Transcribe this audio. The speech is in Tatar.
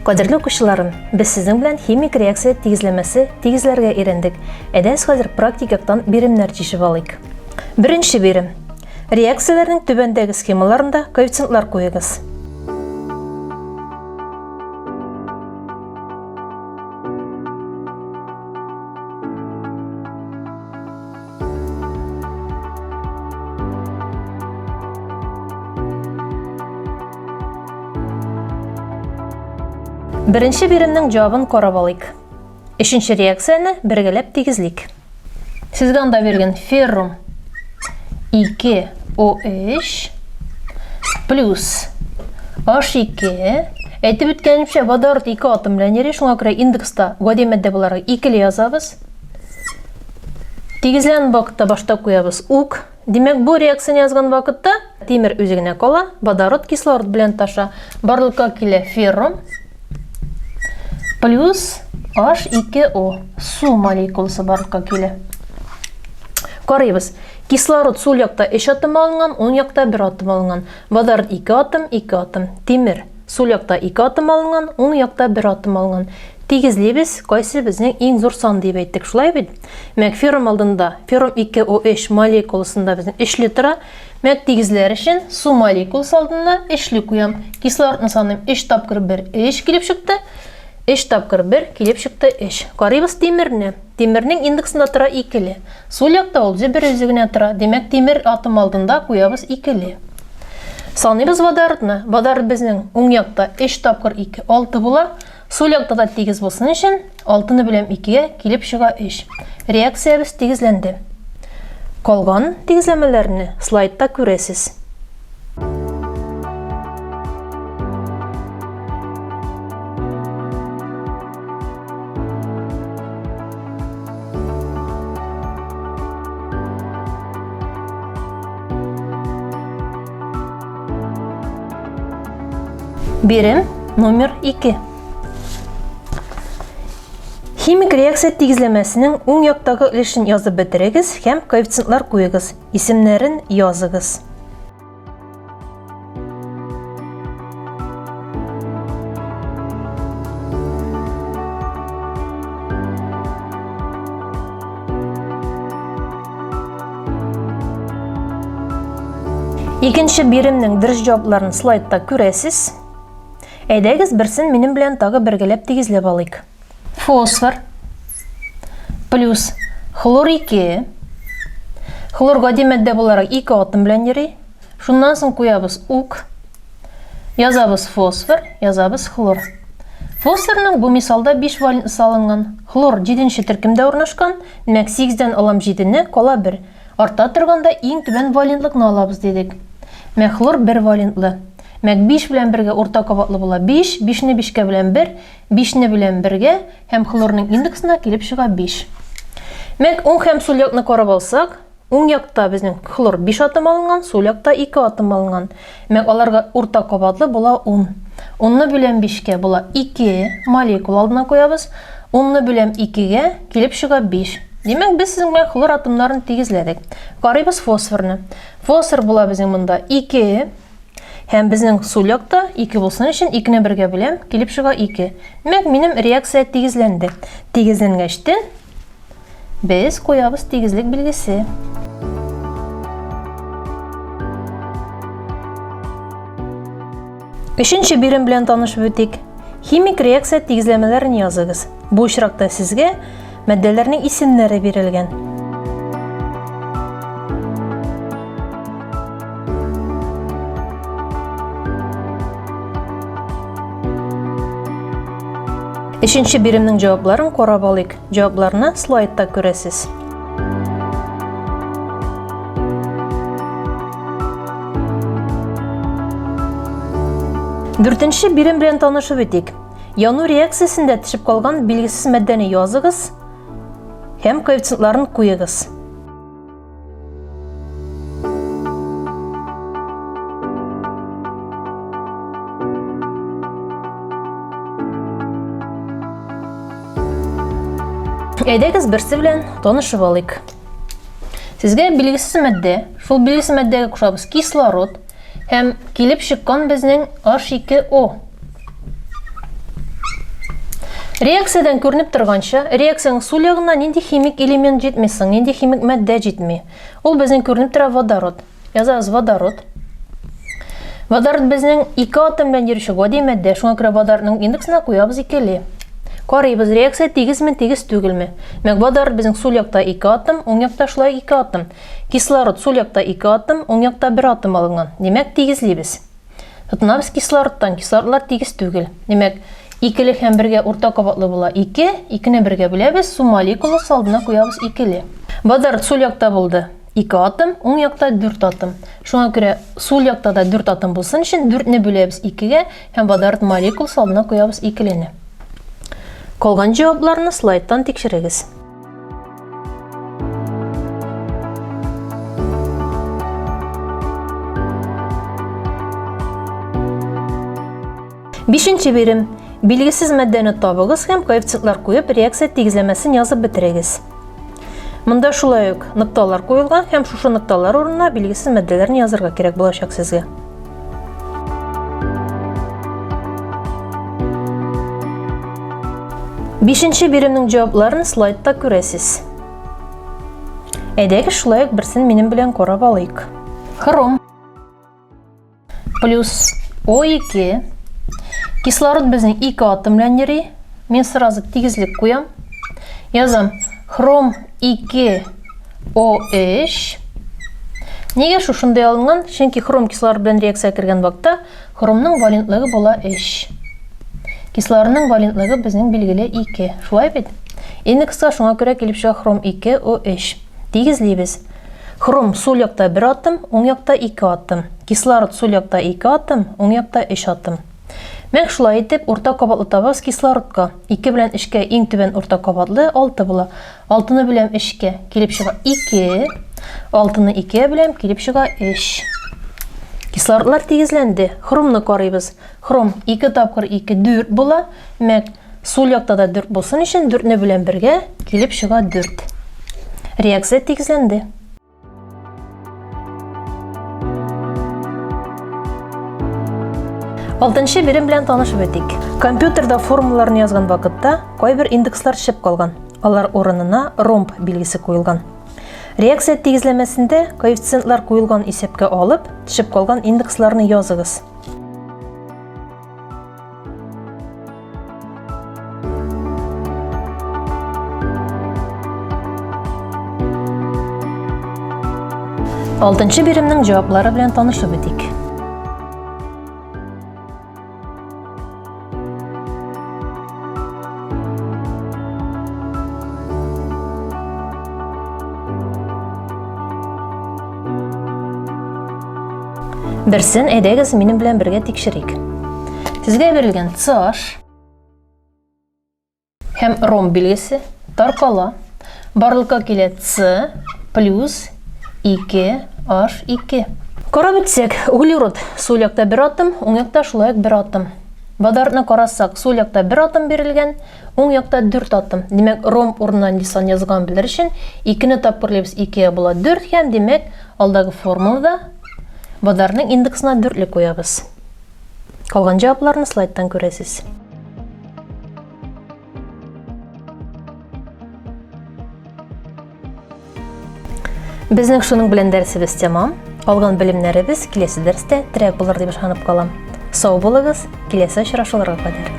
Кадерле укучыларым, без сезнең белән химик реакция тигезләмәсе тигезләргә өйрәндек. Әйдәгез хәзер практик яктан биремнәр чишеп алыйк. Беренче бирем. Реакцияләрнең түбәндәге схемаларында коэффициентлар куегыз. Беренче биремнең җавабын карап алыйк. Өченче реакцияне бергәләп тигезлик. Сезгә анда биргән феррум 2 О3 плюс H2. Әйтеп үткәнемчә, водород 2 атом белән йөри, шуңа күрә индекста гади матдә буларак икеле язабыз. Тигезлән вакытта башта куябыз ук. Димәк, бу реакцияне язган вакытта тимер үзе генә кала, водород кислород белән таша. Барлыкка килә феррум плюс H2O су молекуласы барлыкка килә. Карыйбыз. Кислород сул якта 3 атом алынган, уң якта 1 атом алынган. Водород 2 атом, 2 атом. Тимер сул якта 2 атом алынган, уң якта 1 атом алынган. Тигезлибез, кайсы безнең иң зур сан дип әйттек, шулай бит? Мәк феррум алдында, феррум 2OH молекуласында безнең өчле тора. Мәк тигезләр өчен су молекуласы алдында өчле куям. Кислородны саныйм, 3 тапкыр 1, 3 килеп чыкты. 3 тапкыр 1 килеп чыкты 3. Карыйбыз тимерне. Тимернең индексында тора икеле. Сул якта ул үзе бер үзе генә тора. Димәк, тимер атом алдында куябыз икеле. Саныйбыз водородны. Водород безнең уң якта 3 тапкыр 2, 6 була. Сул якта да тигез булсын өчен, 6-ны бүләм 2-гә, килеп чыга 3. Реакциябез тигезләнде. Калган тигезләмәләрне слайдта күрәсез. Бирем номер 2. Химик реакция тигезләмәсенең уң яктагы өлешен язып бетерегез һәм коэффициентлар куегыз, исемнәрен языгыз. Икенче биремнең дөрес җавапларын слайдта күрәсез. Әйдәгез, берсен минем белән тагы бергәләп тигезләп алыйк. Фосфор плюс хлор 2. Хлор гади матдә буларак 2 атом белән йөри. Шуннан соң куябыз ук. Язабыз фосфор, язабыз хлор. Фосфорның бу мисалда 5 валентлысы алынган. Хлор 7 төркемдә урнашкан. Димәк, 8-дән алам 7-не, кала 1. Арта торганда иң түбән валентлыкны алабыз дидек. Мәк хлор 1 валентлы. Мәк 5 белән бергә урта кабатлы була 5, 5-не 5-кә белән 1, 5-не белән бергә һәм хлорның индексына килеп чыга 5. Мәк уң һәм сул якны карап алсак, Уң якта безнең хлор 5 атом алынган, сул якта 2 атом алынган. Димәк, аларга урта кабатлы була 10. 10-ны бүләм 5-кә була 2, молекула алдына куябыз. 10-ны бүләм 2-гә, килеп чыга 5. Димәк, без сезнең белән хлор атомнарын тигезләдек. Карыйбыз фосфорны. Фосфор була безнең монда 2. Һәм безнең сул якта 2 булсын өчен 2-не бергә бүләм, килеп чыга 2. Димәк, минем реакция тигезләнде. Тигезләнгәчтен Без куябыз тигезлек билгесе. Өченче бирем белән танышып үтик. Химик реакция тигезләмәләрен языгыз. Бу очракта сезгә матдәләрнең исемнәре бирелгән. Өченче биремнең җавапларын карап алыйк. Җавапларны слайдта күрәсез. Дүртенче бирем белән танышып үтик. Яну реакциясендә төшеп калган билгесез матдәне языгыз һәм коэффициентларын куегыз. Әйдәгез берсе белән танышып алыйк. Сезгә билгесез матдә, шул билгесез матдәгә кушабыз кислород һәм килеп чыккан безнең H2O. Реакциядән күренеп торганча, реакциянең сул ягына нинди химик элемент җитми соң, нинди химик матдә җитми? Ул безнең күренеп тора водород. Язабыз водород. Водород безнең ике атом белән йөрүче гади матдә, шуңа күрә водородның индексына куябыз икеле. Карыйбыз, реакция тигезме, тигез түгелме? Димәк, водород безнең сул якта ике атом, уң якта шулай ике атом. Кислород сул якта ике атом, уң якта бер атом алынган. Димәк, тигезлибез. Тотынабыз кислородтан. Кислородлар тигез түгел. Димәк, икеле һәм бергә урта кабатлы була 2, икене бергә бүләбез, су молекуласы алдына куябыз икеле. Водород сул якта булды 2 атом, уң якта 4 атом. Шуңа күрә сул якта да 4 атом булсын өчен 4-не бүләбез 2-гә һәм водород молекуласы алдына куябыз икелене. Калган җавапларны слайдтан тикшерегез. Бишенче бирем. Билгесез матдәне табыгыз һәм коэффициентлар куеп реакция тигезләмәсен язып бетерегез. Монда шулай ук нокталар куелган һәм шушы нокталар урынына билгесез матдәләрне язырга кирәк булачак сезгә. Бишенче биремнең җавапларын слайдта күрәсез. Әйдәгез шулай ук берсен минем белән карап алыйк. Хром плюс О2. Кислород безнең 2 атом белән йөри. Мин сразу тигезлек куям. Язам. Хром 2 О3. Нигә шушындый алынган? Чөнки хром кислород белән реакция кергән вакытта хромның валентлыгы була 3. Кислородның валентлыгы безнең билгеле 2. Шулай бит? Индекска шуңа күрә килеп чыга хром 2 О3. Тигезлибез. Хром сул якта 1 атом, уң якта 2 атом. Кислород сул якта 2 атом, уң якта 3 атом. Мәк шулай итеп, урта кабатлы табабыз кислородка. 2 белән 3-кә иң түбән урта кабатлы 6 була. 6-ны бүләм 3-кә, килеп чыга 2. 6-ны 2-гә бүләм, килеп чыга 3. Кислородлар тигезләнде. Хромны карыйбыз. Хром 2 тапкыр 2 4 була. Мәк сул якта да 4 булсын өчен 4-не бүләм бергә, килеп чыга 4. Реакция тигезләнде. Алтынчы бирем белән танышып үтик. Компьютерда формулаларны язган вакытта кайбер индекслар төшеп калган. Алар урынына ромб билгесе куелган. Реакция тигезләмәсендә коэффициентлар куелган исәпкә алып, төшеп калган индексларны языгыз. Алтынчы биремнең җаваплары белән танышып үтик. Берсен әйдәгез минем белән бергә тикшерик. Сезгә бирелгән CH һәм ромб билгесе таркала. Барлыкка килә C плюс 2H2. Карап үтсәк, углерод сул якта бер атом, уң якта шулай ук бер атом. Водородны карасак, сул якта бер атом бирелгән, уң якта 4 атом. Димәк, ромб урынына нинди сан язган белер өчен 2-не тапкырлыйбыз, 2-гә була 4 һәм димәк, алдагы формулада водородның индексына 4-ле куябыз. Калган җавапларны слайдтан күрәсез. Безнең шуның белән дәресебез тәмам. Алган белемнәребез киләсе дәрестә терәк булыр дип ышанып калам. Сау булыгыз, киләсе очрашуларга кадәр.